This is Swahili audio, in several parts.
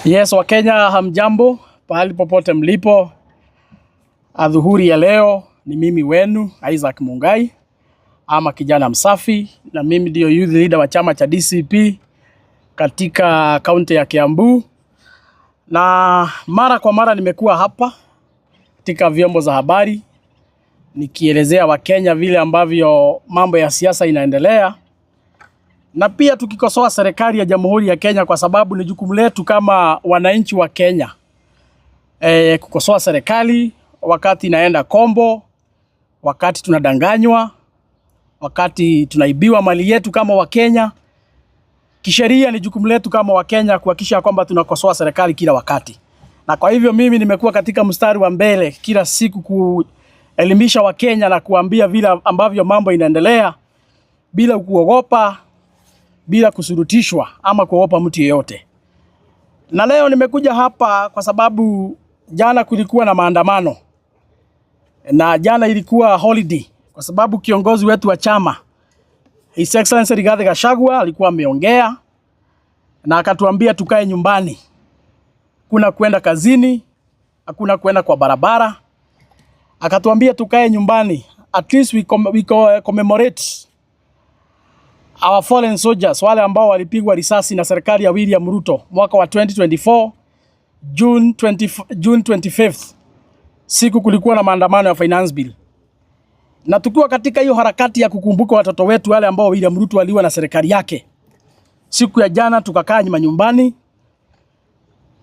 Yes, Wakenya hamjambo, pahali popote mlipo. Adhuhuri ya leo ni mimi wenu Isaac Mungai ama kijana msafi, na mimi ndio youth leader wa chama cha DCP katika kaunti ya Kiambu, na mara kwa mara nimekuwa hapa katika vyombo za habari nikielezea Wakenya vile ambavyo mambo ya siasa inaendelea na pia tukikosoa serikali ya Jamhuri ya Kenya kwa sababu ni jukumu letu kama wananchi wa Kenya kukosoa serikali wakati inaenda kombo, wakati tunadanganywa, wakati tunaibiwa mali yetu kama Wakenya. Kisheria ni jukumu letu kama Wakenya kuhakikisha kwamba tunakosoa serikali kila wakati, na kwa hivyo mimi nimekuwa katika mstari wa mbele kila siku kuelimisha Wakenya na kuambia vile ambavyo mambo inaendelea bila kuogopa, bila kusurutishwa ama kuogopa mtu yeyote. Na leo nimekuja hapa kwa sababu jana kulikuwa na maandamano na jana ilikuwa holiday kwa sababu kiongozi wetu wa chama, His Excellency Rigathi Gachagua, alikuwa ameongea na akatuambia tukae nyumbani, hakuna kwenda kazini, hakuna kwenda kwa barabara. Akatuambia tukae nyumbani, at least we commemorate our fallen soldiers, wale ambao walipigwa risasi na serikali ya William Ruto mwaka wa 2024 June 20, June 25th, siku kulikuwa na maandamano ya finance bill, na tukiwa katika hiyo harakati ya kukumbuka watoto wetu wale ambao William Ruto aliua na serikali yake, siku ya jana tukakaa nyumbani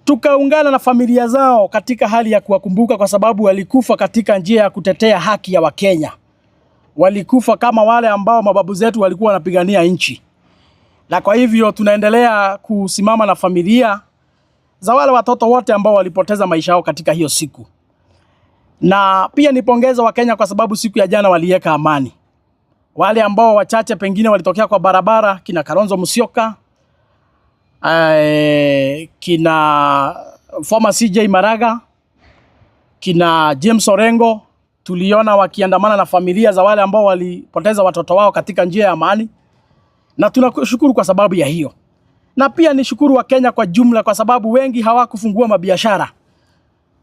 tukaungana na familia zao katika hali ya kuwakumbuka, kwa sababu walikufa katika njia ya kutetea haki ya Wakenya. Walikufa kama wale ambao mababu zetu walikuwa wanapigania nchi, na kwa hivyo tunaendelea kusimama na familia za wale watoto wote ambao walipoteza maisha yao katika hiyo siku. Na pia nipongeze Wakenya kwa sababu siku ya jana waliweka amani. Wale ambao wachache pengine walitokea kwa barabara, kina Kalonzo Musyoka, kina former CJ Maraga, kina James Orengo, tuliona wakiandamana na familia za wale ambao walipoteza watoto wao katika njia ya amani, na tunashukuru kwa sababu ya hiyo. Na pia nishukuru Wakenya kwa jumla kwa sababu wengi hawakufungua mabiashara,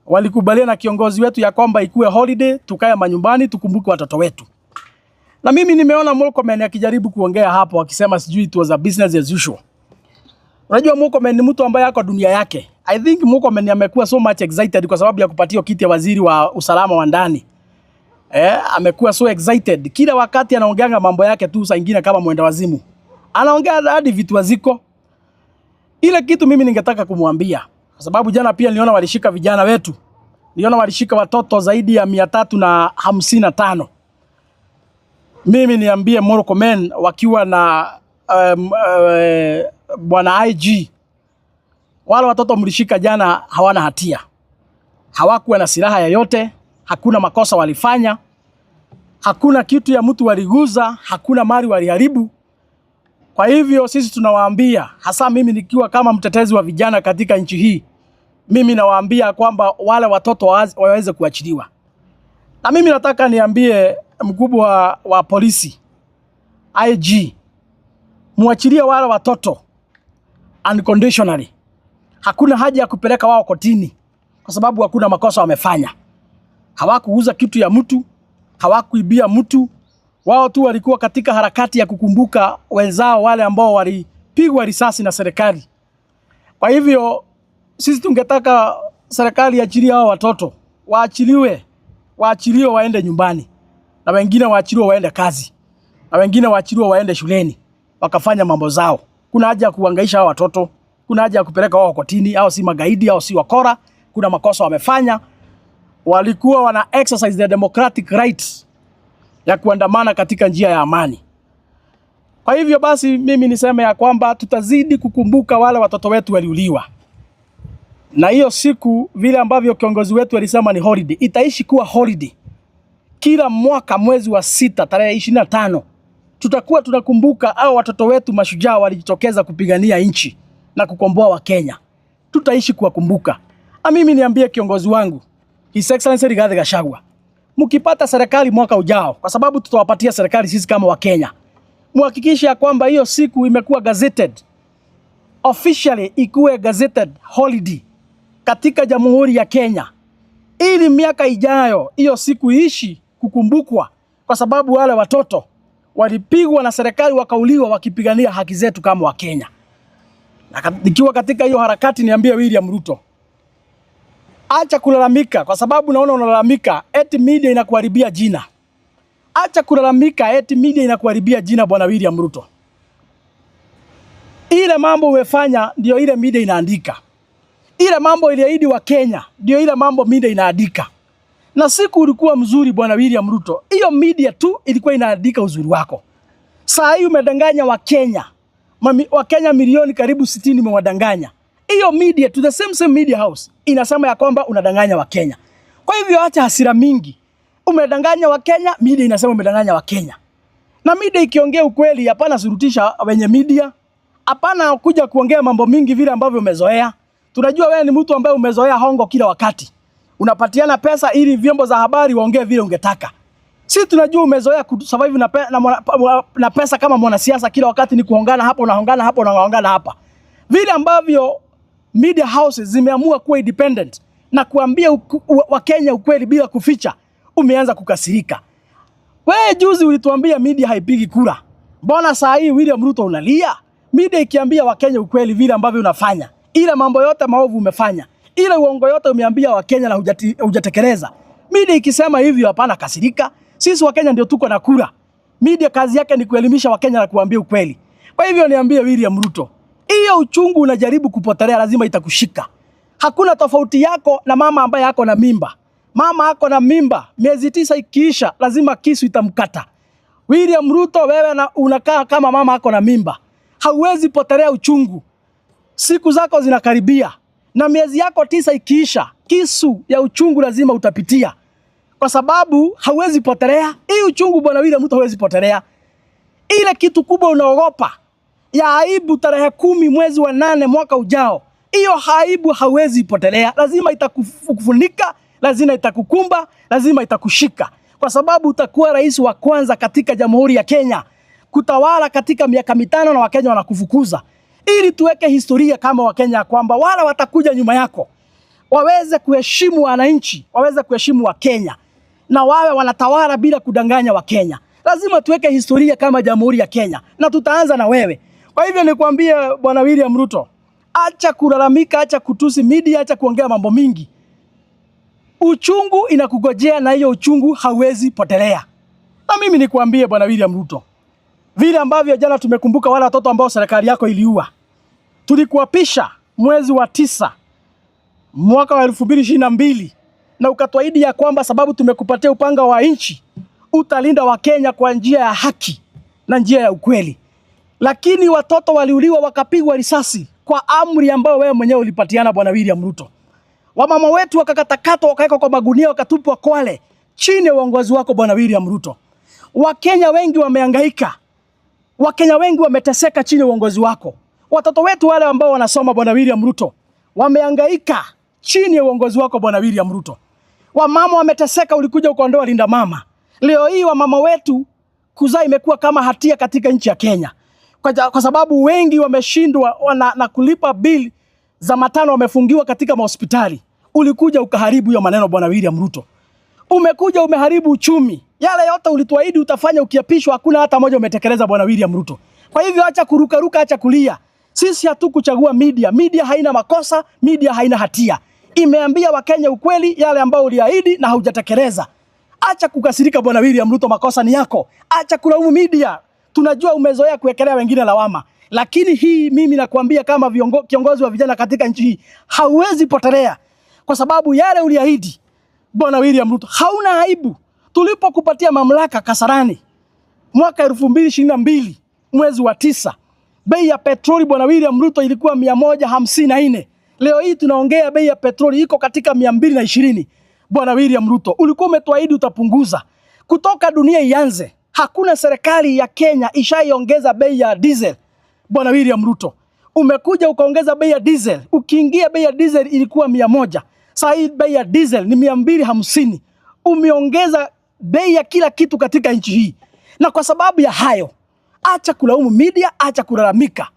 walikubaliana na kiongozi wetu ya kwamba ikuwe holiday, tukae manyumbani tukumbuke watoto wetu. Na mimi nimeona Murkomen akijaribu kuongea hapo akisema sijui it was a business as usual. Unajua Murkomen ni mtu ambaye ako dunia yake. I think Murkomen amekuwa so much excited kwa sababu ya kupatiwa kiti ya waziri wa usalama wa ndani. Amekuwa so excited. Kila wakati anaongeanga mambo yake tu, saa ingine kama mwenda wazimu. Anaongea hadi vitu haziko. Ile kitu mimi ningetaka kumwambia, kwa sababu jana pia niliona walishika vijana wetu. Niliona walishika watoto zaidi ya 355. Mimi niambie Murkomen wakiwa na bwana IG, wale watoto mlishika jana hawana hatia, hawakuwa na silaha yoyote, hakuna makosa walifanya, hakuna kitu ya mtu waliguza, hakuna mali waliharibu. Kwa hivyo sisi tunawaambia, hasa mimi nikiwa kama mtetezi wa vijana katika nchi hii, mimi nawaambia kwamba wale watoto waweze kuachiliwa. Na mimi nataka niambie mkubwa wa polisi IG, muachilie wale watoto unconditionally. Hakuna haja ya kupeleka wao kotini kwa sababu hakuna makosa wamefanya. Hawakuuza kitu ya mtu, hawakuibia mtu. Wao tu walikuwa katika harakati ya kukumbuka wenzao wale ambao walipigwa risasi na serikali. Kwa hivyo sisi tungetaka serikali iachilie hao watoto, waachiliwe, waachiliwe waende nyumbani, na wengine waachiliwe waende kazi, na wengine waachiliwe waende shuleni wakafanya mambo zao. Kuna haja ya kuhangaisha hao watoto? Kuna haja ya kupeleka wao kotini? Hao si magaidi, hao si wakora. Kuna makosa wamefanya. Walikuwa wana exercise their democratic rights ya kuandamana katika njia ya amani. Kwa hivyo basi, mimi niseme ya kwamba tutazidi kukumbuka wale watoto wetu waliuliwa, na hiyo siku vile ambavyo kiongozi wetu alisema ni holiday, itaishi kuwa holiday kila mwaka mwezi wa 6 tarehe 25 tutakuwa tunakumbuka hao watoto wetu mashujaa walijitokeza kupigania nchi na kukomboa Wakenya. Tutaishi kuwakumbuka. Na mimi niambie kiongozi wangu His Excellency Rigathi Gachagua, mkipata serikali mwaka ujao, kwa sababu tutawapatia serikali sisi kama Wakenya, muhakikishe ya kwamba hiyo siku imekuwa gazetted. Officially ikuwe gazetted holiday katika Jamhuri ya Kenya, ili miaka ijayo hiyo siku iishi kukumbukwa, kwa sababu wale watoto walipigwa na serikali wakauliwa wakipigania haki zetu kama Wakenya. Na nikiwa katika hiyo harakati, niambie William Ruto, acha kulalamika, kwa sababu naona unalalamika eti media inakuharibia jina. Acha kulalamika eti media inakuharibia jina, bwana William Ruto. Ile mambo umefanya ndio ile media inaandika. Ile mambo iliahidi Wakenya ndio ile mambo media inaandika. Na siku ulikuwa mzuri bwana William Ruto, hiyo media tu ilikuwa inaandika uzuri wako. Saa hii umedanganya Wakenya, Wakenya milioni karibu 60 umewadanganya. Hiyo media to the same same media house inasema ya kwamba unadanganya Wakenya. Kwa hivyo acha hasira mingi. Umedanganya Wakenya, media inasema umedanganya Wakenya. Na media ikiongea ukweli, hapana surutisha wenye media. Hapana kuja kuongea mambo mingi vile ambavyo umezoea. Tunajua wewe ni mtu ambaye umezoea hongo kila wakati. Unapatiana pesa ili vyombo za habari waongee vile ungetaka. Si tunajua umezoea kusurvive na pesa kama mwanasiasa, kila wakati ni kuhongana hapa, unahongana hapa, unahongana hapa. Vile ambavyo media houses zimeamua kuwa independent na kuambia Wakenya ukweli bila kuficha, umeanza kukasirika. Wewe juzi ulituambia media haipigi kura. Mbona saa hii William Ruto unalia? Media ikiambia Wakenya ukweli vile ambavyo unafanya, ile mambo yote maovu umefanya, ile uongo yote umeambia Wakenya na hujatekeleza. Media ikisema hivyo, hapana kasirika. Sisi Wakenya ndio tuko na kura. Media kazi yake ni kuelimisha Wakenya na kuambia ukweli. Kwa hivyo niambie William Ruto, hiyo uchungu unajaribu kupotelea lazima itakushika. Hakuna tofauti yako na mama ambaye ako na mimba. Mama ako na mimba, miezi 9 ikiisha, lazima kisu itamkata. William Ruto, wewe na unakaa kama mama ako na mimba, hauwezi potelea uchungu. Siku zako zinakaribia na miezi yako 9 ikiisha, kisu ya uchungu lazima utapitia, kwa sababu hauwezi potelea hii uchungu. Bwana William Ruto, hauwezi potelea ile kitu kubwa unaogopa ya aibu tarehe 10 mwezi wa 8 mwaka ujao. Hiyo aibu hauwezi potelea, lazima itakufunika, lazima itakukumba, lazima itakushika, kwa sababu utakuwa rais wa kwanza katika Jamhuri ya Kenya kutawala katika miaka 5 na Wakenya wanakufukuza, ili tuweke historia kama Wakenya kwamba wala watakuja nyuma yako waweze kuheshimu wananchi, waweze kuheshimu Wakenya na wawe wanatawala bila kudanganya Wakenya. Lazima tuweke historia kama Jamhuri ya Kenya na tutaanza na wewe. Kwa hivyo nikwambie bwana William Ruto, acha kulalamika, acha kutusi media, acha kuongea mambo mingi. Uchungu inakugojea na hiyo uchungu hauwezi potelea. Na mimi nikwambie bwana William Ruto, vile ambavyo jana tumekumbuka wale watoto ambao serikali yako iliua. Tulikuapisha mwezi wa 9 mwaka wa 2022 na ukatuahidi ya kwamba sababu tumekupatia upanga wa nchi utalinda Wakenya kwa njia ya haki na njia ya ukweli. Lakini watoto waliuliwa wakapigwa risasi kwa amri ambayo wewe mwenyewe ulipatiana bwana William Ruto. Wamama wetu wakakatakatwa wakawekwa kwa magunia wakatupwa Kwale chini ya uongozi wako bwana William Ruto. Wakenya wengi wamehangaika. Wakenya wengi wameteseka chini ya uongozi wako. Watoto wetu wale ambao wanasoma bwana William Ruto wamehangaika chini ya uongozi wako bwana William Ruto. Wamama wameteseka, ulikuja ukaondoa linda mama. Leo hii wamama wetu kuzaa imekuwa kama hatia katika nchi ya Kenya. Kwa sababu wengi wameshindwa na kulipa bili za matano, wamefungiwa katika mahospitali. Ulikuja ukaharibu hiyo maneno bwana William Ruto. Umekuja umeharibu uchumi. Yale yote ulituahidi utafanya ukiapishwa, hakuna hata moja umetekeleza bwana William Ruto. Kwa hivyo acha kurukaruka, acha kulia. Sisi hatukuchagua media. Media haina makosa, media haina hatia. Imeambia Wakenya ukweli yale ambao uliahidi na haujatekeleza. Acha kukasirika bwana William Ruto, makosa ni yako. Acha kulaumu media. Tunajua umezoea kuwekelea wengine lawama. Lakini hii mimi nakwambia kama kiongozi wa vijana katika nchi hii, hauwezi potelea. Kwa sababu yale uliahidi bwana William Ruto, hauna aibu. Tulipokupatia mamlaka Kasarani mwaka 2022 mwezi wa 9, bei ya petroli bwana William Ruto ilikuwa 154. Leo hii tunaongea bei ya petroli iko katika 220. Bwana William Ruto, ulikuwa umetuahidi utapunguza. Kutoka dunia ianze, hakuna serikali ya Kenya ishaiongeza bei ya diesel. Bwana William Ruto, umekuja ukaongeza bei ya diesel. Ukiingia bei ya diesel ilikuwa 100. Sasa hii bei ya diesel ni 250. Umeongeza bei ya kila kitu katika nchi hii. Na kwa sababu ya hayo, acha kulaumu media, acha kulalamika.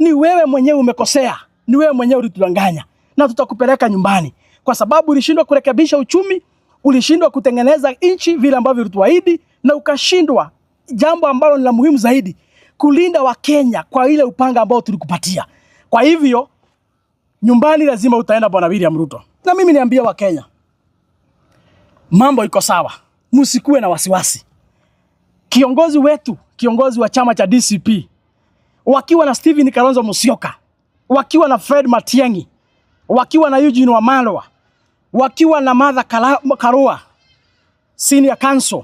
Ni wewe mwenyewe umekosea, ni wewe mwenyewe ulitudanganya, na tutakupeleka nyumbani kwa sababu ulishindwa kurekebisha uchumi, ulishindwa kutengeneza nchi vile ambavyo ulituahidi, na ukashindwa jambo ambalo ni la muhimu zaidi, kulinda Wakenya kwa ile upanga ambao tulikupatia. Kwa hivyo nyumbani lazima utaenda, Bwana William Ruto. Na mimi niambie Wakenya, mambo iko sawa, msikuwe na wasiwasi. Kiongozi wetu, kiongozi wa chama cha DCP, wakiwa na Stephen Kalonzo Musyoka, wakiwa na Fred Matiang'i, wakiwa na Eugene Wamalwa, wakiwa na Martha Karua senior counsel,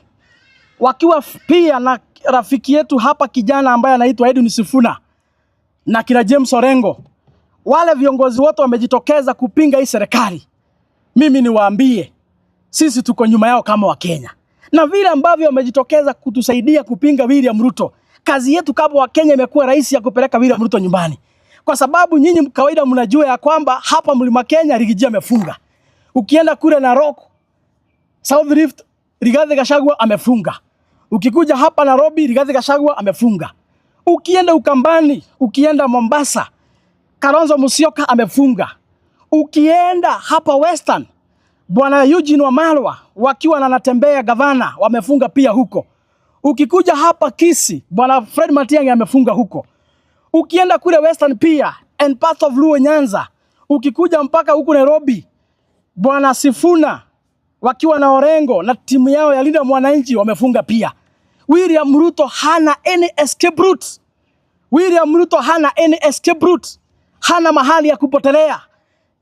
wakiwa pia na rafiki yetu hapa kijana ambaye anaitwa Edwin Sifuna na kina James Orengo, wale viongozi wote wamejitokeza kupinga hii serikali. Mimi niwaambie, sisi tuko nyuma yao kama Wakenya, na vile ambavyo wamejitokeza kutusaidia kupinga William Ruto, kazi yetu kama Wakenya imekuwa rahisi ya kupeleka William Ruto nyumbani, kwa sababu nyinyi kawaida mnajua ya kwamba hapa Mlima Kenya Riggy G amefunga. Ukienda kule Narok, South Rift, Rigathi Gachagua amefunga. Ukikuja hapa Nairobi, Rigathi Gachagua amefunga. Ukienda Ukambani, ukienda Mombasa, Kalonzo Musyoka amefunga. Ukienda hapa Western, Bwana Eugene Wamalwa wakiwa na Natembeya gavana wamefunga pia huko. Ukikuja hapa Kisii, Bwana Fred Matiang'i amefunga huko. Ukienda kule Western pia and part of Luo Nyanza, ukikuja mpaka huku Nairobi, Bwana Sifuna wakiwa na Orengo na timu yao ya Linda Mwananchi wamefunga pia. William Ruto hana any escape route. William Ruto hana any escape route. Hana mahali ya kupotelea.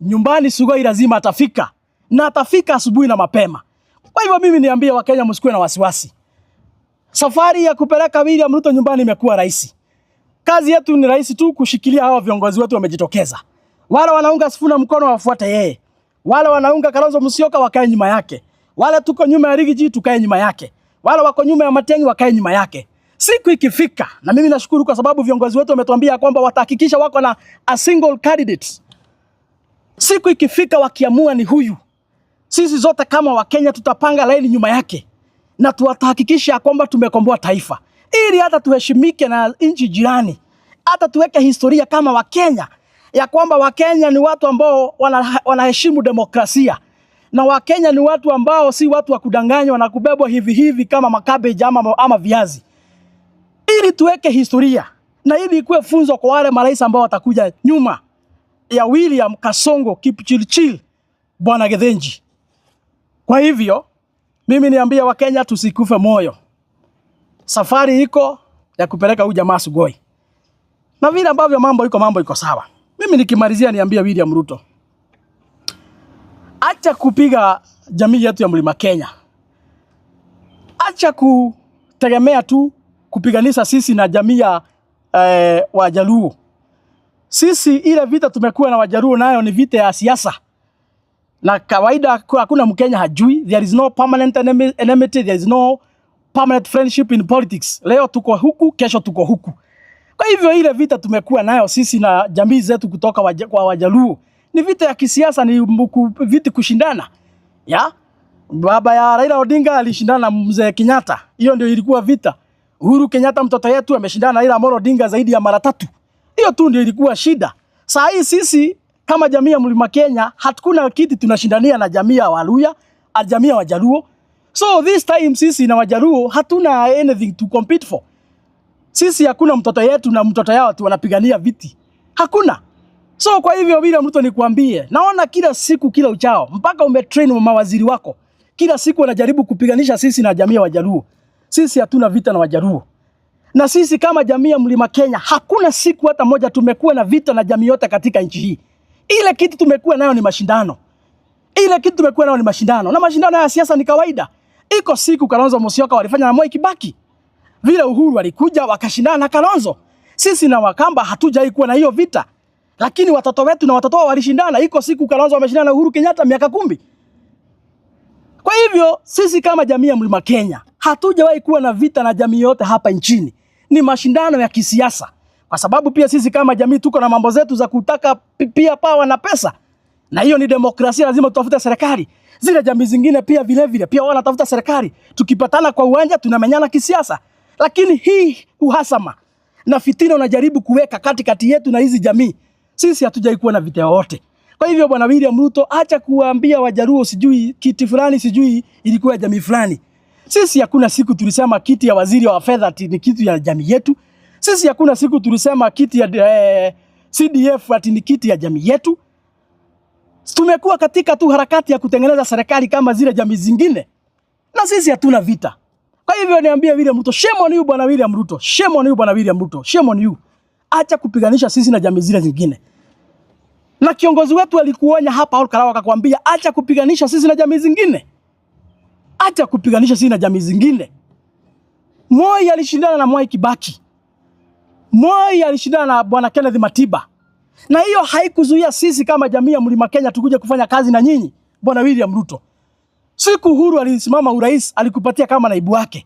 Nyumbani Sugoi lazima atafika na atafika asubuhi na mapema. Kwa hivyo mimi niambie Wakenya, msikuwe na wasiwasi. Safari ya kupeleka William Ruto nyumbani imekuwa rahisi. Kazi yetu ni rahisi tu kushikilia hawa viongozi wetu wamejitokeza. Wale wanaunga Sifuna mkono wafuate yeye. Wale wanaunga Kalonzo Musyoka wakae nyuma yake. Wale tuko nyuma ya Riggy G tukae nyuma yake. Wale wako nyuma ya Matiang'i wakae nyuma yake. Siku ikifika, na mimi nashukuru kwa sababu viongozi wetu wametuambia kwamba watahakikisha wako na a single candidate. Siku ikifika wakiamua ni huyu, sisi zote kama Wakenya tutapanga laini nyuma yake na tutahakikisha kwamba tumekomboa taifa, ili hata tuheshimike na nchi jirani, hata tuweke historia kama Wakenya ya kwamba Wakenya ni watu ambao wanaheshimu demokrasia na Wakenya ni watu ambao si watu wa kudanganywa na kubebwa hivi hivi kama makabeji ama viazi, ili tuweke historia na ili ikuwe funzo kwa wale marais ambao watakuja nyuma ya William Kasongo Kipchirchir Bwana Gethenji. Kwa hivyo mimi niambie Wakenya tusikufe moyo, safari iko ya kupeleka huyu jamaa Sugoi, na vile ambavyo mambo iko sawa. Mimi nikimalizia niambie William Ruto, acha kupiga jamii yetu ya Mlima Kenya, acha kutegemea tu kupiganisha sisi na jamii ya Wajaluo. Sisi ile vita tumekuwa na Wajaluo nayo ni vita ya siasa na kawaida hakuna Mkenya hajui, there is no permanent enmity, there is no permanent friendship in politics. Leo tuko huku, kesho tuko huku. Kwa hivyo ile vita tumekuwa nayo sisi na jamii zetu kutoka kwa Wajaluo ni vita ya kisiasa, ni vita kushindana ya baba ya Raila Odinga alishindana na mzee Kenyatta, hiyo ndio ilikuwa vita. Uhuru Kenyatta mtoto yetu ameshindana na Raila Amolo Odinga zaidi ya mara tatu. Hiyo tu ndio ilikuwa shida. Saa hii sisi kama jamii ya Mlima Kenya hatukuna kiti tunashindania na jamii ya Waluya, jamii ya Wajaluo. So this time sisi na Wajaluo hatuna anything to compete for. Sisi hakuna mtoto yetu na mtoto yao tu wanapigania viti. Hakuna. So kwa hivyo William Ruto nikuambie, naona kila siku kila uchao mpaka umetrain mawaziri wako. Kila siku wanajaribu kupiganisha sisi na jamii ya Wajaluo. Sisi hatuna vita na Wajaluo. Na sisi kama jamii ya Mlima Kenya hakuna siku hata moja tumekuwa na vita na jamii yote katika nchi hii. Ile kitu tumekuwa nayo ni mashindano. Ile kitu tumekuwa nayo ni mashindano. Na mashindano ya siasa ni kawaida. Iko siku Kalonzo Musyoka walifanya na Moi Kibaki. Vile Uhuru alikuja wakashindana na Kalonzo. Sisi na Wakamba hatujai kuwa na hiyo vita. Lakini watoto wetu na watoto wao walishindana. Iko siku Kalonzo wameshindana na Uhuru Kenyatta miaka 10. Kwa hivyo sisi kama jamii ya Mlima Kenya hatujawahi kuwa na vita na jamii yote hapa nchini. Ni mashindano ya kisiasa. Kwa sababu pia sisi kama jamii tuko na mambo zetu za kutaka pia power na pesa. Na hiyo ni demokrasia, lazima tutafute serikali. Zile jamii zingine pia vile vile pia wanatafuta serikali. Tukipatana kwa uwanja tunamenyana kisiasa. Lakini hii uhasama na fitina unajaribu kuweka katikati yetu na hizi jamii. Sisi hatujai kuwa na vita yoyote. Kwa hivyo, Bwana William Ruto, acha kuambia Wajaluo sijui kiti fulani sijui ilikuwa ya jamii fulani. Sisi hakuna siku tulisema kiti ya waziri wa fedha ati ni kitu ya jamii yetu. Sisi hakuna siku tulisema kiti ya CDF ati ni kiti ya jamii yetu. Tumekuwa katika tu harakati ya kutengeneza serikali kama zile jamii zingine, na sisi hatuna vita. Kwa hivyo niambie William Ruto, shame on you, Bwana William Ruto, shame on you, Bwana William Ruto, shame on you. Acha kupiganisha sisi na jamii zile zingine. Na kiongozi wetu alikuonya hapa Ol Kalou akakwambia acha kupiganisha sisi na jamii zingine. Acha kupiganisha sisi na jamii zingine. Moi alishindana na Mwai Kibaki. Moi alishindana na Bwana Kenneth Matiba. Na hiyo haikuzuia sisi kama jamii ya Mlima Kenya tukuje kufanya kazi na nyinyi, Bwana William Ruto. Siku Uhuru alisimama urais, alikupatia kama naibu wake.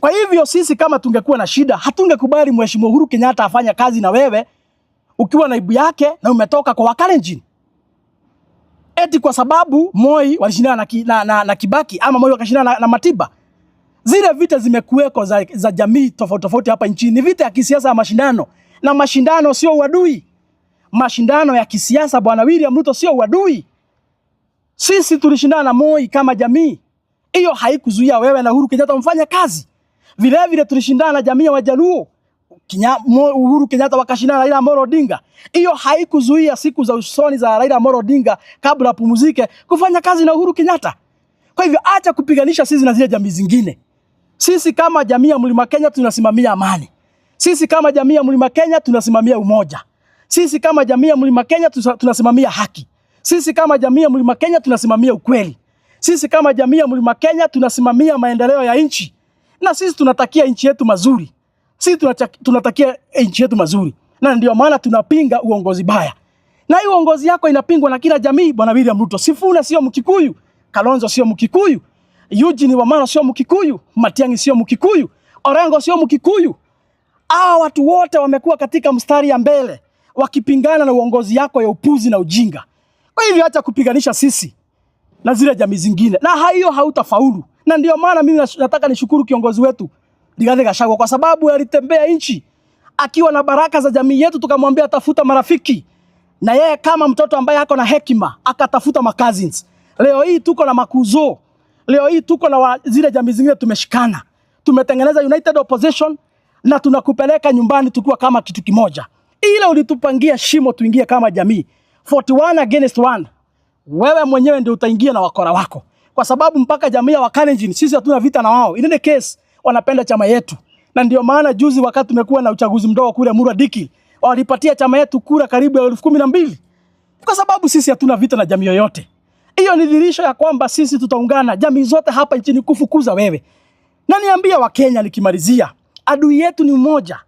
Kwa hivyo sisi kama tungekuwa na shida, hatungekubali Mheshimiwa Uhuru Kenyatta afanye kazi na wewe ukiwa naibu yake na umetoka kwa Wakalenjin. Eti kwa sababu Moi walishindana na Kibaki ama Moi wakashindana na Matiba. Zile vita zimekuweko za jamii tofauti tofauti hapa nchini. Ni vita ya kisiasa ya mashindano, na mashindano sio uadui. Mashindano ya kisiasa, Bwana William Ruto, sio uadui. Sisi tulishindana na Moi kama jamii, hiyo haikuzuia wewe na Uhuru Kenyatta mfanye kazi. Vile vile tulishindana na jamii ya Wajaluo, Uhuru Kenyatta wakashindana na Raila Amolo Odinga. Hiyo haikuzuia siku za usoni za Raila Amolo Odinga kabla apumzike kufanya kazi na Uhuru Kenyatta. Kwa hivyo acha kupiganisha sisi na zile jamii zingine. Sisi kama jamii ya Mlima Kenya tunasimamia amani. Sisi kama jamii ya Mlima Kenya tunasimamia umoja. Sisi kama jamii ya Mlima Kenya tunasimamia haki. Sisi kama jamii ya Mlima Kenya tunasimamia ukweli. Sisi kama jamii ya Mlima Kenya tunasimamia maendeleo ya nchi. Na sisi tunatakia nchi yetu mazuri. Sisi tunatakia nchi yetu mazuri. Na ndio maana tunapinga uongozi baya. Na hii uongozi yako inapingwa na kila jamii, Bwana William Ruto. Sifuna sio Mkikuyu, Kalonzo sio Mkikuyu, Eugene Wamalwa sio Mkikuyu, Matiang'i sio Mkikuyu, Orengo sio Mkikuyu. Hawa watu wote wamekuwa katika mstari ya mbele wakipingana na uongozi yako ya upuzi na ujinga. Kwa hivyo acha kupiganisha sisi na zile jamii zingine, na hiyo hautafaulu. Na ndio maana mimi nataka nishukuru kiongozi wetu Rigathi Gachagua kwa sababu alitembea nchi akiwa na baraka za jamii yetu, tukamwambia tafuta marafiki, na yeye kama mtoto ambaye ako na hekima akatafuta macousins. Leo hii tuko na makuzo, leo hii tuko na zile jamii zingine, tumeshikana, tumetengeneza united opposition na tunakupeleka nyumbani tukiwa kama kitu kimoja. Ila ulitupangia shimo tuingie kama jamii 41 against 1, wewe mwenyewe ndio utaingia na wakora wako, kwa sababu mpaka jamii ya Wakalenjin sisi hatuna vita na wao. In any case, wanapenda chama yetu, na ndio maana juzi wakati tumekuwa na uchaguzi mdogo kule Emurua Dikirr walipatia chama yetu kura karibu ya 12,000 kwa sababu sisi hatuna vita na jamii yoyote. Hiyo ni dhihirisho ya kwamba sisi tutaungana jamii zote hapa nchini kufukuza wewe. Na niambia Wakenya nikimalizia, adui yetu ni mmoja,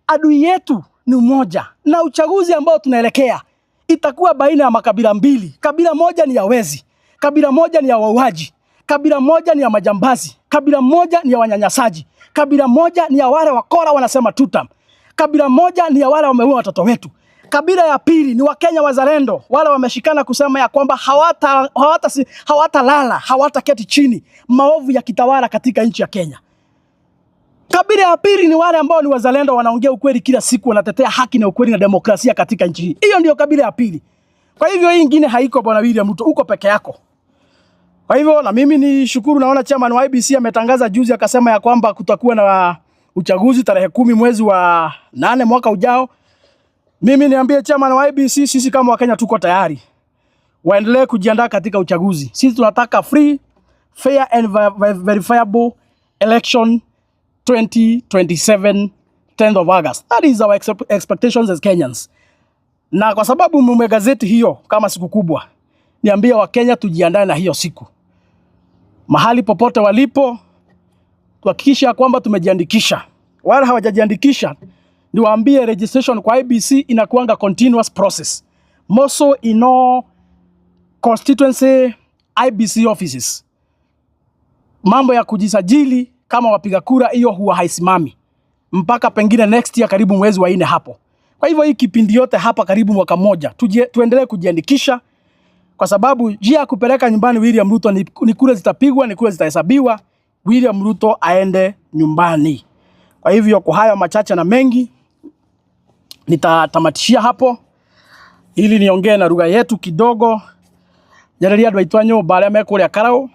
adui yetu ni mmoja, na uchaguzi ambao tunaelekea itakuwa baina ya makabila mbili. Kabila moja ni ya wezi, kabila moja ni ya wauaji, kabila moja ni ya majambazi, kabila moja ni ya wanyanyasaji, kabila moja ni ya wale wakora wanasema tutam, kabila moja ni ya wale wameua watoto wetu. Kabila ya pili ni Wakenya wazalendo, wale wameshikana kusema ya kwamba hawatalala, hawataketi chini maovu ya kitawala katika nchi ya Kenya. Kabila ya pili ni wale ambao ni wazalendo, wanaongea ukweli kila siku, wanatetea haki na ukweli na demokrasia katika nchi hii. Hiyo ndio kabila ya pili. Kwa hivyo hii ingine haiko, Bwana William Ruto, uko peke yako. Kwa hivyo na mimi ni shukuru, naona chairman wa IEBC ametangaza juzi akasema ya kwamba kutakuwa na uchaguzi tarehe 10 mwezi wa 8 mwaka ujao. Mimi niambie chairman wa IEBC, sisi kama Wakenya tuko tayari, waendelee kujiandaa katika uchaguzi. Sisi tunataka free, fair and verifiable election 2027 10th of August. That is our expectations as Kenyans. Na kwa sababu mumegazeti hiyo kama siku kubwa, niambie Wakenya tujiandae na hiyo siku. Mahali popote walipo, tuhakikishe kwamba tumejiandikisha. Wale hawajajiandikisha, niwaambie registration kwa IEBC inakuanga continuous process. More so in all constituency IEBC offices. Mambo ya kujisajili kama wapiga kura, hiyo huwa haisimami mpaka pengine next year karibu mwezi wa 4 hapo. Kwa hivyo hii kipindi yote hapa karibu mwaka mmoja tuendelee kujiandikisha, kwa sababu njia ya kupeleka nyumbani William Ruto ni kura zitapigwa, ni kura zitahesabiwa, William Ruto aende nyumbani. Kwa hivyo kwa hayo machache na mengi nitatamatishia hapo ili niongee na lugha yetu kidogo. Njarĩria andũ aitũ a nyũmba arĩa me kũrĩa Karau.